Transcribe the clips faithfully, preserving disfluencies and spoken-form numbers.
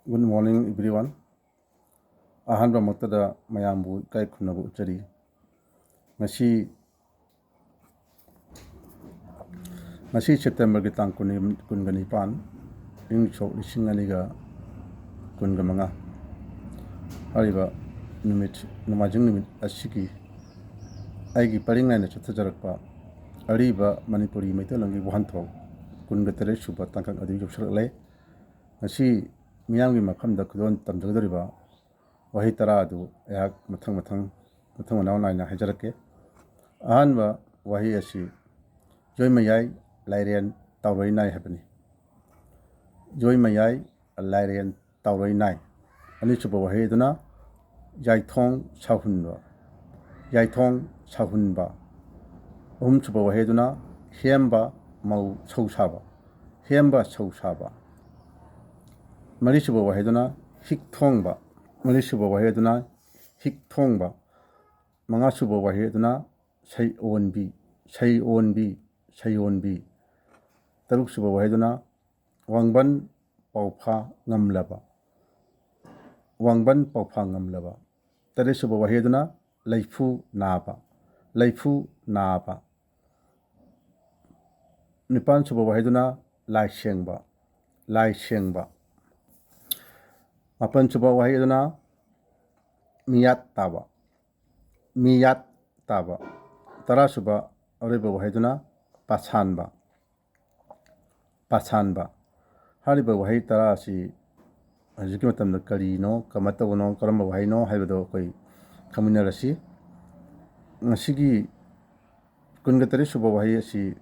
Good morning, everyone. ꯑꯍꯥꯟꯕꯃꯛꯇꯗ ꯃꯌꯥꯝꯕꯨ ꯏꯀꯥꯏ ꯈꯨꯝꯅꯕ ꯎꯠꯆꯔꯤ꯫ ꯉꯁꯤ, ꯉꯁꯤ ꯁꯦꯞꯇꯦꯝꯕꯔꯒꯤ ꯇꯥꯡ ꯀꯨꯟ, ꯀꯨꯟꯒ ꯅꯤꯄꯥꯟ, ꯏꯪ ꯁꯣꯛ ꯂꯤꯁꯤꯡ ꯑꯅꯤꯒ ꯀꯨꯟꯒ ꯃꯉꯥ꯫ ꯍꯥꯏꯔꯤꯕ ꯅꯨꯃꯤꯠ, ꯅꯣꯡꯃꯥꯏꯖꯤꯡ ꯅꯨꯃꯤꯠ ꯑꯁꯤꯒꯤ ꯑꯩꯒꯤ ꯄꯔꯤꯡ ꯅꯥꯏꯅ ꯆꯠꯊꯖꯔꯛꯄ ꯑꯔꯤꯕ ꯃꯅꯤꯄꯨꯔꯤ ꯃꯩꯇꯩꯂꯣꯟꯒꯤ ꯋꯥꯍꯟꯊꯣꯛ ꯀꯨꯟꯒ ꯇꯔꯦꯠ ꯁꯨꯕ ꯇꯥꯡꯀꯛ ꯑꯗꯨ ꯌꯧꯁꯤꯜꯂꯛꯂꯦ꯫ ꯉꯁꯤ ꯃꯤꯌꯥꯝꯒꯤ ꯃꯐꯝꯗ ꯈꯨꯗꯣꯜ ꯇꯝꯖꯒꯗꯧꯔꯤꯕ ꯋꯥꯍꯩ ꯇꯔꯥ ꯑꯗꯨ ꯑꯩꯍꯥꯛ ꯃꯊꯪ ꯃꯊꯪ, ꯃꯊꯪ ꯃꯅꯥꯎ ꯅꯥꯏꯅ ꯍꯥꯏꯖꯔꯛꯀꯦ꯫ ꯑꯍꯥꯟꯕ ꯋꯥꯍꯩ ꯑꯁꯤ ꯌꯣꯏꯃꯌꯥꯏ ꯂꯥꯏꯔꯦꯟ ꯇꯥꯎꯔꯣꯏ ꯅꯥꯏ ꯍꯥꯏꯕꯅꯤ꯫ ꯌꯣꯏꯃꯌꯥꯏ ꯂꯥꯏꯔꯦꯟ ꯇꯥꯎꯔꯣꯏ ꯅꯥꯏ꯫ ꯑꯅꯤꯁꯨꯕ ꯋꯥꯍꯩ ꯑꯗꯨꯅ ꯌꯥꯏꯊꯣꯡ ꯁꯥꯎꯍꯨꯟꯕ, ꯌꯥꯏꯊꯣꯡ ꯁꯥꯎꯍꯨꯟꯕ꯫ ꯑꯍꯨꯝꯁꯨꯕ ꯋꯥꯍꯩ ꯑꯗꯨꯅ ꯍꯦꯝꯕ ꯃꯧ ꯁꯧ ꯁꯥꯕ, ꯍꯦꯝꯕ ꯁꯧ ꯁꯥꯕ꯫ ꯃꯔꯤꯁꯨꯕ ꯋꯥꯍꯩ ꯑꯗꯨꯅ ꯍꯤꯛ ꯊꯣꯡꯕ, ꯃꯔꯤꯁꯨꯕ ꯋꯥꯍꯩ ꯑꯗꯨꯅ ꯍꯤꯛ ꯊꯣꯡꯕ꯫ ꯃꯉꯥꯁꯨꯕ ꯋꯥꯍꯩ ꯑꯗꯨꯅ ꯁꯩ ꯑꯣꯟꯕꯤ, ꯁꯩ ꯑꯣꯟꯕꯤ, ꯁꯩ ꯑꯣꯟꯕꯤ꯫ ꯇꯔꯨꯛꯁꯨꯕ ꯋꯥꯍꯩ ꯑꯗꯨꯅ ꯋꯥꯡꯕꯟ ꯄꯥꯎꯐꯥ ꯉꯝꯂꯕ, ꯋꯥꯡꯕꯟ ꯄꯥꯎꯐꯥ ꯉꯝꯂꯕ꯫ ꯇꯔꯦꯠꯁꯨꯕ ꯋꯥꯍꯩ ꯑꯗꯨꯅ ꯂꯩꯐꯨ ꯅꯥꯕ, ꯂꯩꯐꯨ ꯅꯥꯕ꯫ ꯅꯤꯄꯥꯟꯁꯨꯕ ꯋꯥꯍꯩ ꯑꯗꯨꯅ ꯂꯥꯏ ꯁꯦꯡꯕ, ꯂꯥꯏ ꯁꯦꯡꯕ꯫ ꯃꯥꯄꯟꯁꯨꯕ ꯋꯥꯍꯩ ꯑꯗꯨꯅ ꯃꯤꯌꯥꯠ ꯇꯥꯕ, ꯃꯤꯌꯥꯠ ꯇꯥꯕ꯫ ꯇꯔꯥꯁꯨꯕ ꯑꯔꯣꯏꯕ ꯋꯥꯍꯩꯗꯨꯅ ꯄꯥꯁꯥꯟꯕ, ꯄꯥꯁꯥꯟꯕ꯫ ꯍꯥꯏꯔꯤꯕ ꯋꯥꯍꯩ ꯇꯔꯥ ꯑꯁꯤ ꯍꯧꯖꯤꯛꯀꯤ ꯃꯇꯝꯗ ꯀꯔꯤꯅꯣ, ꯀꯃꯥꯏꯅ ꯇꯧꯕꯅꯣ, ꯀꯔꯝꯕ ꯋꯥꯍꯩꯅꯣ ꯍꯥꯏꯕꯗꯣ ꯑꯩꯈꯣꯏ ꯈꯪꯃꯤꯟꯅꯔꯁꯤ꯫ ꯉꯁꯤꯒꯤ ꯀꯨꯟꯒ ꯇꯔꯦꯠ ꯁꯨꯕ ꯋꯥꯍꯩ ꯑꯁꯤ,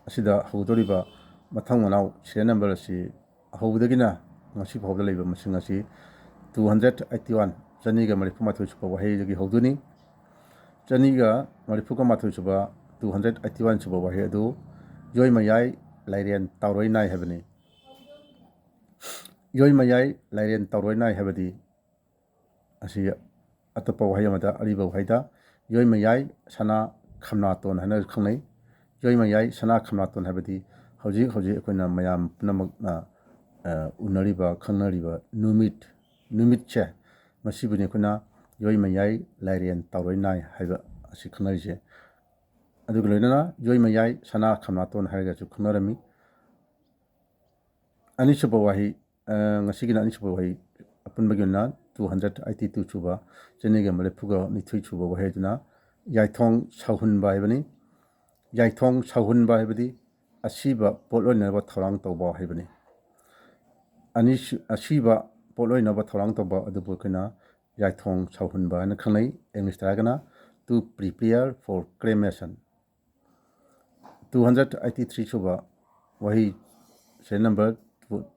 ꯑꯁꯤꯗ ꯍꯧꯗꯧꯔꯤꯕ ꯃꯊꯪ ꯃꯅꯥꯎ serial number ꯑꯁꯤ ꯑꯍꯧꯕꯗꯒꯤꯅ ꯉꯁꯤ ꯐꯥꯎꯕꯗ ꯂꯩꯕ ꯃꯁꯤꯡ ꯑꯁꯤ two hundred eighty one, ꯆꯅꯤꯒ ꯃꯔꯤꯐꯨ ꯃꯥꯊꯣꯏ ꯁꯨꯕ ꯋꯥꯍꯩꯗꯒꯤ ꯍꯧꯗꯣꯏꯅꯤ꯫ ꯆꯅꯤꯒ ꯃꯔꯤꯐꯨꯒ ꯃꯥꯊꯣꯏ ꯁꯨꯕ, two hundred eighty one ꯁꯨꯕ ꯋꯥꯍꯩ ꯑꯗꯨ ꯌꯣꯏꯃꯌꯥꯏ ꯂꯥꯏꯔꯦꯟ ꯇꯥꯎꯔꯣꯏ ꯅꯥꯏ ꯍꯥꯏꯕꯅꯤ꯫ ꯌꯣꯏꯃꯌꯥꯏ ꯂꯥꯏꯔꯦꯟ ꯇꯥꯎꯔꯣꯏ ꯅꯥꯏ ꯍꯥꯏꯕꯗꯤ ꯑꯁꯤ ꯑꯇꯣꯞꯄ ꯋꯥꯍꯩ ꯑꯃꯗ, ꯑꯔꯤꯕ ꯋꯥꯍꯩꯗ ꯌꯣꯏꯃꯌꯥꯏ ꯁꯅꯥ ꯈꯝꯅꯥꯇꯣꯟ ꯍꯥꯏꯅ ꯈꯪꯅꯩ꯫ ꯌꯣꯏꯃꯌꯥꯏ ꯁꯅꯥ ꯈꯝꯅꯥꯇꯣꯟ ꯍꯥꯏꯕꯗꯤ ꯍꯧꯖꯤꯛ ꯍꯧꯖꯤꯛ ꯑꯩꯈꯣꯏꯅ ꯃꯌꯥꯝ ꯄꯨꯝꯅꯃꯛꯅ ꯎꯅꯔꯤꯕ, ꯈꯪꯅꯔꯤꯕ ꯅꯨꯃꯤꯠ, ꯅꯨꯃꯤꯠꯁꯦ, ꯃꯁꯤꯕꯨꯅꯤ ꯑꯩꯈꯣꯏꯅ ꯌꯣꯏ ꯃꯌꯥꯏ ꯂꯥꯏꯔꯦꯟ ꯇꯥꯎꯔꯣꯏ ꯅꯥꯏ ꯍꯥꯏꯕ ꯑꯁꯤ ꯈꯪꯅꯔꯤꯁꯦ꯫ ꯑꯗꯨꯒ ꯂꯣꯏꯅꯅ ꯌꯣꯏ ꯃꯌꯥꯏ ꯁꯅꯥ ꯈꯝꯅꯥꯇꯣꯟ ꯍꯥꯏꯔꯒꯁꯨ ꯈꯪꯅꯔꯝꯃꯤ꯫ ꯑꯅꯤꯁꯨꯕ ꯋꯥꯍꯩ, ꯉꯁꯤꯒꯤꯅ ꯑꯅꯤꯁꯨꯕ ꯋꯥꯍꯩ, ꯑꯄꯨꯟꯕꯒꯤ ꯑꯣꯏꯅ two hundred eighty two ꯁꯨꯕ, ꯆꯅꯤꯒ ꯃꯔꯤꯐꯨꯒ ꯅꯤꯊꯣꯏ ꯁꯨꯕ ꯋꯥꯍꯩ ꯑꯗꯨꯅ ꯌꯥꯏꯊꯣꯡ ꯁꯧꯍꯨꯟꯕ ꯍꯥꯏꯕꯅꯤ꯫ ꯌꯥꯏꯊꯣꯡ ꯁꯧꯍꯨꯟꯕ ꯍꯥꯏꯕꯗꯤ ꯑꯁꯤꯕ ꯄꯣꯠꯂꯣꯏꯅꯕ ꯊꯧꯔꯥꯡ ꯇꯧꯕ ꯍꯥꯏꯕꯅꯤ꯫ ꯑꯅꯤꯁꯨ-, ꯑꯁꯤꯕ ꯄꯣꯠꯂꯣꯏꯅꯕ ꯊꯧꯔꯥꯡ ꯇꯧꯕ ꯑꯗꯨꯕꯨ ꯑꯩꯈꯣꯏꯅ ꯌꯥꯏꯊꯣꯡ ꯁꯧꯍꯨꯟꯕ ꯍꯥꯏꯅ ꯈꯪꯅꯩ꯫ English ꯇ ꯍꯥꯏꯔꯒꯅ to prepare for cremation꯫ Two hundred eighty three ꯁꯨꯕ ꯋꯥꯍꯩ, serial number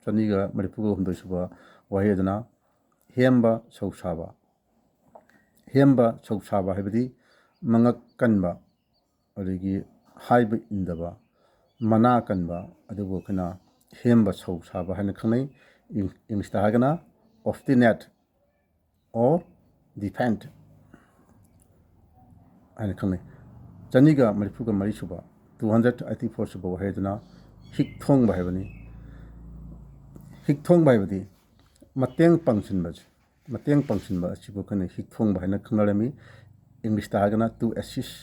ꯆꯅꯤꯒ ꯃꯔꯤꯐꯨꯒ ꯍꯨꯝꯗꯣꯏ ꯁꯨꯕ ꯋꯥꯍꯩ ꯑꯗꯨꯅ ꯍꯦꯝꯕ ꯁꯧ ꯁꯥꯕ꯫ ꯍꯦꯝꯕ ꯁꯧ ꯁꯥꯕ ꯍꯥꯏꯕꯗꯤ ꯃꯉꯛ ꯀꯟꯕ, ꯑꯗꯒꯤ ꯍꯥꯏꯕ ꯏꯟꯗꯕ, ꯃꯅꯥ ꯀꯟꯕ, ꯑꯗꯨꯕꯨ ꯑꯩꯈꯣꯏꯅ ꯍꯦꯝꯕ ꯁꯧ ꯁꯥꯕ ꯍꯥꯏꯅ ꯈꯪꯅꯩ꯫ English ꯇ ꯍꯥꯏꯔꯒꯅ obstinate or defiant ꯍꯥꯏꯅ ꯈꯪꯅꯩ꯫ ꯆꯅꯤꯒ ꯃꯔꯤꯐꯨꯒ ꯃꯔꯤ ꯁꯨꯕ, two hundred eighty four ꯁꯨꯕ ꯋꯥꯍꯩ ꯑꯗꯨꯅ ꯍꯤꯛ ꯊꯣꯡꯕ ꯍꯥꯏꯕꯅꯤ꯫ ꯍꯤꯛ ꯊꯣꯡꯕ ꯍꯥꯏꯕꯗꯤ ꯃꯇꯦꯡ ꯄꯥꯡꯁꯤꯟꯕꯁꯦ, ꯃꯇꯦꯡ ꯄꯥꯡꯁꯤꯟꯕ ꯑꯁꯤꯕꯨ ꯑꯩꯈꯣꯏꯅ ꯍꯤꯛ ꯊꯣꯡꯕ ꯍꯥꯏꯅ ꯈꯪꯅꯔꯝꯃꯤ꯫ English ꯇ ꯍꯥꯏꯔꯒꯅ to assist꯫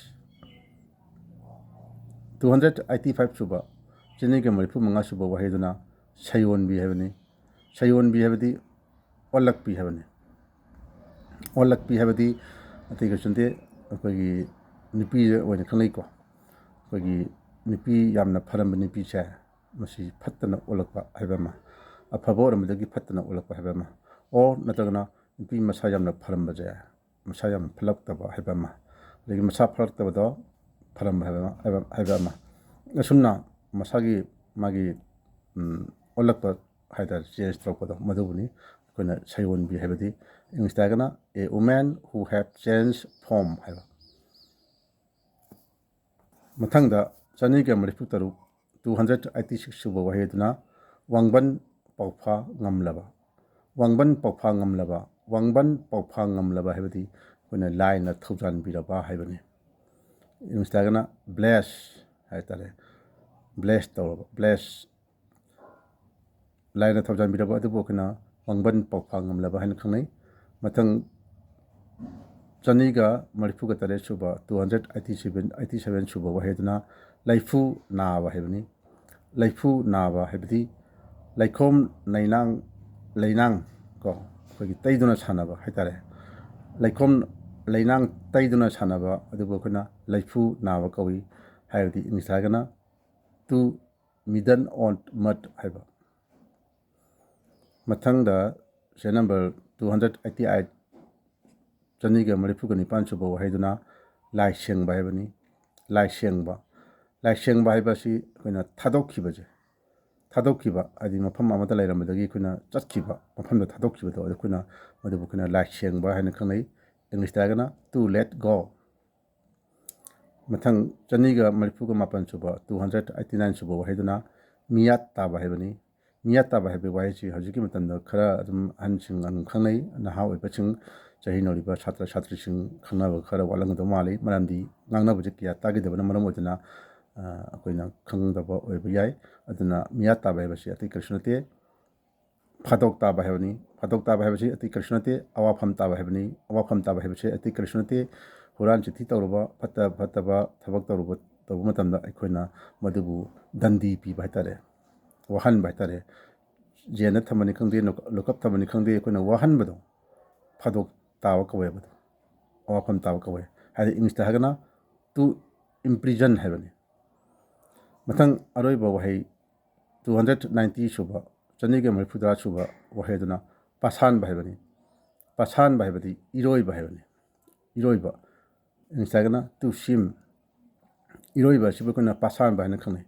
Two hundred eighty five ꯁꯨꯕ, ꯆꯅꯤꯒ ꯃꯔꯤꯐꯨ ꯃꯉꯥ ꯁꯨꯕ ꯋꯥꯍꯩ ꯑꯗꯨꯅ ꯁꯩꯌꯣꯟꯕꯤ ꯍꯥꯏꯕꯅꯤ꯫ ꯁꯩꯌꯣꯟꯕꯤ ꯍꯥꯏꯕꯗꯤ ꯑꯣꯜꯂꯛꯄꯤ ꯍꯥꯏꯕꯅꯤ꯫ ꯑꯣꯜꯂꯛꯄꯤ ꯍꯥꯏꯕꯗꯤ ꯑꯇꯩ ꯀꯩꯁꯨ ꯅꯠꯇꯦ, ꯑꯩꯈꯣꯏꯒꯤ ꯅꯨꯄꯤ ꯑꯣꯏꯅ ꯈꯪꯅꯩꯀꯣ꯫ ꯑꯩꯈꯣꯏꯒꯤ ꯅꯨꯄꯤ ꯌꯥꯝꯅ ꯐꯔꯝꯕ ꯅꯨꯄꯤꯁꯦ, ꯃꯁꯤ ꯐꯠꯇꯅ ꯑꯣꯜꯂꯛꯄ ꯍꯥꯏꯕ ꯑꯃ, ꯑꯐꯕ ꯑꯣꯏꯔꯝꯕꯗꯒꯤ ꯐꯠꯇꯅ ꯑꯣꯜꯂꯛꯄ ꯍꯥꯏꯕ ꯑꯃ, or ꯅꯠꯇ꯭ꯔꯒꯅ ꯅꯨꯄꯤ ꯃꯁꯥ ꯌꯥꯝꯅ ꯐꯔꯝꯕꯁꯦ, ꯃꯁꯥ ꯌꯥꯝꯅ ꯐꯠꯂꯛꯇꯕ ꯍꯥꯏꯕ ꯑꯃ, ꯑꯗꯒꯤ ꯃꯁꯥ ꯐꯠꯂꯛꯇꯕꯗꯣ ꯐꯔꯝꯕ ꯍꯥꯏꯕ ꯑꯃ, ꯍꯥꯏꯕ, ꯍꯥꯏꯕ ꯑꯃ꯫ ꯑꯁꯨꯝꯅ ꯃꯁꯥꯒꯤ, ꯃꯥꯒꯤ, ꯎꯝ, ꯑꯣꯜꯂꯛꯄ ꯍꯥꯏꯇꯥꯔꯦ, change ꯇꯧꯔꯛꯄꯗꯣ, ꯃꯗꯨꯕꯨꯅꯤ ꯑꯩꯈꯣꯏꯅ ꯁꯩꯌꯣꯟꯕꯤ ꯍꯥꯏꯕꯗꯤ꯫ English ꯇ ꯍꯥꯏꯔꯒꯅ a woman who have changed form ꯍꯥꯏꯕ꯫ ꯃꯊꯪꯗ ꯆꯅꯤꯒ ꯃꯔꯤꯐꯨ ꯇꯔꯨꯛ, two hundred eighty six ꯁꯨꯕ ꯋꯥꯍꯩ ꯑꯗꯨꯅ ꯋꯥꯡꯕꯟ ꯄꯥꯎꯐꯥ ꯉꯝꯂꯕ꯫ ꯋꯥꯡꯕꯟ ꯄꯥꯎꯐꯥ ꯉꯝꯂꯕ꯫ ꯋꯥꯡꯕꯟ ꯄꯥꯎꯐꯥ ꯉꯝꯂꯕ ꯍꯥꯏꯕꯗꯤ ꯑꯩꯈꯣꯏꯅ ꯂꯥꯏꯅ ꯊꯧꯖꯥꯟꯕꯤꯔꯕ ꯍꯥꯏꯕꯅꯤ꯫ English ꯇ ꯍꯥꯏꯔꯒꯅ bless ꯍꯥꯏꯇꯥꯔꯦ꯫ Bless ꯇꯧꯔꯕ, bless꯫ ꯂꯥꯏꯅ ꯊꯧꯖꯥꯟꯕꯤꯔꯕ ꯑꯗꯨꯕꯨ ꯑꯩꯈꯣꯏꯅ ꯋꯥꯡꯕꯟ ꯄꯥꯎꯈꯥ ꯉꯝꯂꯕ ꯍꯥꯏꯅ ꯈꯪꯅꯩ꯫ ꯃꯊꯪ ꯆꯅꯤꯒ ꯃꯔꯤꯐꯨꯒ ꯇꯔꯦꯠ ꯁꯨꯕ, two hundred eighty seven, eighty seven ꯁꯨꯕ ꯋꯥꯍꯩ ꯑꯗꯨꯅ ꯂꯩꯐꯨ ꯅꯥꯕ ꯍꯥꯏꯕꯅꯤ꯫ ꯂꯩꯐꯨ ꯅꯥꯕ ꯍꯥꯏꯕꯗꯤ ꯂꯩꯈꯣꯝ ꯂꯩꯅꯥꯡ, ꯂꯩꯅꯥꯡ ꯀꯣ, ꯑꯩꯈꯣꯏꯒꯤ ꯇꯩꯗꯨꯅ ꯁꯥꯟꯅꯕ ꯍꯥꯏꯇꯥꯔꯦ꯫ ꯂꯩꯈꯣꯝ ꯂꯩꯅꯥꯡ ꯇꯩꯗꯨꯅ ꯁꯥꯟꯅꯕ ꯑꯗꯨꯕꯨ ꯑꯩꯈꯣꯏꯅ ꯂꯩꯐꯨ ꯅꯥꯕ ꯀꯧꯏ꯫ ꯍꯥꯏꯕꯗꯤ ꯏꯪꯂꯤꯁ ꯍꯥꯏꯔꯒꯅ to mudden on mud ꯍꯥꯏꯕ꯫ ꯃꯊꯪꯗ serial number two hundred eighty eight, ꯆꯅꯤꯒ ꯃꯔꯤꯐꯨꯒ ꯅꯤꯄꯥꯟ ꯁꯨꯕ ꯋꯥꯍꯩꯗꯨꯅ ꯂꯥꯏ ꯁꯦꯡꯕ ꯍꯥꯏꯕꯅꯤ꯫ ꯂꯥꯏ ꯁꯦꯡꯕ, ꯂꯥꯏ ꯁꯦꯡꯕ ꯍꯥꯏꯕꯁꯤ ꯑꯩꯈꯣꯏꯅ ꯊꯥꯗꯣꯛꯈꯤꯕꯁꯦ, ꯊꯥꯗꯣꯛꯈꯤꯕ ꯍꯥꯏꯗꯤ ꯃꯐꯝ ꯑꯃꯗ ꯂꯩꯔꯝꯕꯗꯒꯤ ꯑꯩꯈꯣꯏꯅ ꯆꯠꯈꯤꯕ, ꯃꯐꯝꯗ ꯊꯥꯗꯣꯛꯈꯤꯕꯗꯣ ꯑꯗꯨ ꯑꯩꯈꯣꯏꯅ, ꯃꯗꯨꯕꯨ ꯑꯩꯈꯣꯏꯅ ꯂꯥꯏ ꯁꯦꯡꯕ ꯍꯥꯏꯅ ꯈꯪꯅꯩ꯫ ꯏꯪꯂꯤꯁꯇ ꯍꯥꯏꯔꯒꯅ to let go꯫ ꯃꯊꯪ ꯆꯅꯤꯒ ꯃꯔꯤꯐꯨꯒ ꯃꯥꯄꯟ ꯁꯨꯕ, two hundred eighty nine ꯁꯨꯕ ꯋꯥꯍꯩꯗꯨꯅ ꯃꯤꯌꯥꯠ ꯇꯥꯕ ꯍꯥꯏꯕꯅꯤ꯫ ꯃꯤꯌꯥꯠ ꯇꯥꯕ ꯍꯥꯏꯕ ꯋꯥꯍꯩꯁꯤ ꯍꯧꯖꯤꯛꯀꯤ ꯃꯇꯝꯗ ꯈꯔ ꯑꯗꯨꯝ ꯑꯍꯟꯁꯤꯡ ꯑꯗꯨꯝ ꯈꯪꯅꯩ, ꯅꯍꯥ ꯑꯣꯏꯕꯁꯤꯡ, ꯆꯍꯤ ꯅꯧꯔꯤꯕ ꯁꯥꯇ꯭ꯔ ꯁꯥꯇ꯭ꯔꯤꯁꯤꯡ ꯈꯪꯅꯕ ꯈꯔ ꯋꯥꯠꯂꯝꯒꯗꯧ ꯃꯥꯜꯂꯤ꯫ ꯃꯔꯝꯗꯤ ꯉꯥꯡꯅꯕꯁꯦ ꯀꯌꯥ ꯇꯥꯈꯤꯗꯕꯅ ꯃꯔꯝ ꯑꯣꯏꯗꯨꯅ, ꯑ, ꯑꯩꯈꯣꯏꯅ ꯈꯪꯗꯕ ꯑꯣꯏꯕ ꯌꯥꯏ꯫ ꯑꯗꯨꯅ ꯃꯤꯌꯥꯠ ꯇꯥꯕ ꯍꯥꯏꯕꯁꯤ ꯑꯇꯩ ꯀꯔꯤꯁꯨ ꯅꯠꯇꯦ, ꯐꯥꯗꯣꯛ ꯇꯥꯕ ꯍꯥꯏꯕꯅꯤ꯫ ꯐꯥꯗꯣꯛ ꯇꯥꯕ ꯍꯥꯏꯕꯁꯤ ꯑꯇꯩ ꯀꯔꯤꯁꯨ ꯅꯠꯇꯦ, ꯑꯋꯥꯐꯝ ꯇꯥꯕ ꯍꯥꯏꯕꯅꯤ꯫ ꯑꯋꯥꯐꯝ ꯇꯥꯕ ꯍꯥꯏꯕꯁꯤ ꯑꯇꯩ ꯀꯔꯤꯁꯨ ꯅꯠꯇꯦ, ꯍꯨꯔꯥꯟ ꯆꯤꯊꯤ ꯇꯧꯔꯨꯕ, ꯐꯠꯇ ꯐꯠꯇꯕ ꯊꯕꯛ ꯇꯧꯔꯨꯕ, ꯇꯧꯕ ꯃꯇꯝꯗ ꯑꯩꯈꯣꯏꯅ ꯃꯗꯨꯕꯨ ꯗꯟꯗꯤ ꯄꯤꯕ ꯍꯥꯏꯇꯥꯔꯦ, ꯋꯥꯍꯟꯕ ꯍꯥꯏꯇꯥꯔꯦ, ꯖꯦꯜꯗ ꯊꯝꯕꯅꯤ ꯈꯪꯗꯦ, ꯂꯣꯛ-, ꯂꯣꯛꯀꯞ ꯊꯝꯕꯅꯤ ꯈꯪꯗꯦ, ꯑꯩꯈꯣꯏꯅ ꯋꯥꯍꯟꯕꯗꯣ ꯐꯥꯗꯣꯛ ꯇꯥꯕ ꯀꯧꯋꯦꯕ, ꯑꯗꯣ ꯑꯋꯥꯐꯝ ꯇꯥꯕ ꯀꯧꯋꯦ꯫ ꯍꯥꯏꯗꯤ ꯏꯪꯂꯤꯁꯇ ꯍꯥꯏꯔꯒꯅ to imprison ꯍꯥꯏꯕꯅꯤ꯫ ꯃꯊꯪ ꯑꯔꯣꯏꯕ ꯋꯥꯍꯩ, two hundred ninety ꯁꯨꯕ, ꯆꯅꯤꯒ ꯃꯔꯤꯐꯨꯇꯔꯥ ꯁꯨꯕ ꯋꯥꯍꯩ ꯑꯗꯨꯅ ꯄꯥꯁꯥꯟꯕ ꯍꯥꯏꯕꯅꯤ꯫ ꯄꯥꯁꯥꯟꯕ ꯍꯥꯏꯕꯗꯤ ꯏꯔꯣꯏꯕ ꯍꯥꯏꯕꯅꯤ꯫ ꯏꯔꯣꯏꯕ, ꯏꯪꯂꯤꯁ ꯍꯥꯏꯔꯒꯅ to swim꯫ ꯏꯔꯣꯏꯕ ꯑꯁꯤꯕꯨ ꯑꯩꯈꯣꯏꯅ ꯄꯥꯁꯥꯟꯕ ꯍꯥꯏꯅ ꯈꯪꯅꯩ꯫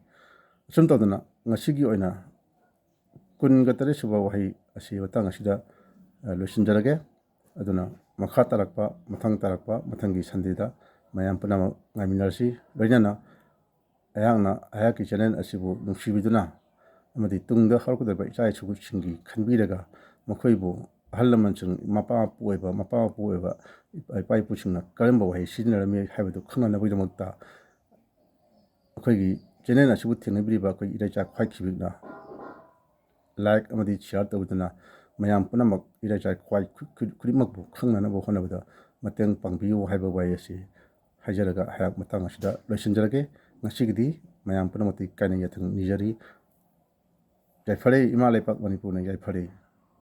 ꯑꯁꯨꯝ ꯇꯧꯗꯅ ꯉꯁꯤꯒꯤ ꯑꯣꯏꯅ ꯀꯨꯟꯒ ꯇꯔꯦꯠ ꯁꯨꯕ ꯋꯥꯍꯩ ꯑꯁꯤ ꯃꯇꯥꯡ ꯑꯁꯤꯗ, ꯑ, ꯂꯣꯏꯁꯤꯟꯖꯔꯒꯦ꯫ ꯑꯗꯨꯅ ꯃꯈꯥ ꯇꯥꯔꯛꯄ, ꯃꯊꯪ ꯇꯥꯔꯛꯄ, ꯃꯊꯪꯒꯤ ꯁꯟꯗꯦꯗ ꯃꯌꯥꯝ ꯄꯨꯝꯅꯃꯛ ꯉꯥꯏꯃꯤꯟꯅꯔꯁꯤ꯫ ꯂꯣꯏꯅꯅ ꯑꯩꯍꯥꯛꯅ, ꯑꯩꯍꯥꯛꯀꯤ ꯆꯦꯅꯦꯜ ꯑꯁꯤꯕꯨ ꯅꯨꯡꯁꯤꯕꯤꯗꯨꯅ ꯑꯃꯗꯤ ꯇꯨꯡꯗ ꯍꯧꯔꯛꯀꯗꯧꯔꯤꯕ ꯏꯆꯥ ꯏꯁꯨꯁꯤꯡꯒꯤ ꯈꯟꯕꯤꯔꯒ ꯃꯈꯣꯏꯕꯨ ꯑꯍꯜ ꯂꯃꯟꯁꯤꯡ, ꯃꯄꯥ ꯃꯄꯨ ꯑꯣꯏꯕ, ꯃꯄꯥ ꯃꯄꯨ ꯑꯣꯏꯕ ꯏꯄꯥ ꯏꯄꯨꯁꯤꯡꯅ ꯀꯔꯝꯕ ꯋꯥꯍꯩ ꯁꯤꯖꯤꯟꯅꯔꯝꯃꯤ ꯍꯥꯏꯕꯗꯨ ꯈꯪꯅꯅꯕꯒꯤꯗꯃꯛꯇ ꯑꯩꯈꯣꯏꯒꯤ ꯆꯦꯅꯦꯜ ꯑꯁꯤꯕꯨ ꯊꯦꯡꯅꯕꯤꯔꯤꯕ ꯑꯩꯈꯣꯏ ꯏꯔꯩꯆꯥ ꯈ꯭ꯋꯥꯏꯈꯤꯕꯤꯅ like ꯑꯃꯗꯤ share ꯇꯧꯕꯤꯗꯨꯅ ꯃꯌꯥꯝ ꯄꯨꯝꯅꯃꯛ ꯏꯔꯩꯆꯥꯏ ꯈ꯭ꯋꯥꯏ ꯈꯨ-, ꯈꯨ-, ꯈꯨꯗꯤꯡꯃꯛꯄꯨ ꯈꯪꯅꯅꯕ ꯍꯣꯠꯅꯕꯗ ꯃꯇꯦꯡ ꯄꯥꯡꯕꯤꯌꯨ ꯍꯥꯏꯕ ꯋꯥꯍꯩ ꯑꯁꯤ ꯍꯥꯏꯖꯔꯒ ꯑꯩꯍꯥꯛ ꯃꯇꯥꯡ ꯑꯁꯤꯗ ꯂꯣꯏꯁꯤꯟꯖꯔꯒꯦ꯫ ꯉꯁꯤꯒꯤꯗꯤ ꯃꯌꯥꯝ ꯄꯨꯝꯅꯃꯛꯇꯤ ꯀꯥꯏꯅ ꯌꯥꯊꯪ ꯅꯤꯖꯔꯤ꯫ ꯌꯥꯏꯐꯔꯦ, ꯏꯃꯥ ꯂꯩꯄꯥꯛ ꯃꯅꯤꯄꯨꯔꯅ ꯌꯥꯏꯐꯔꯦ꯫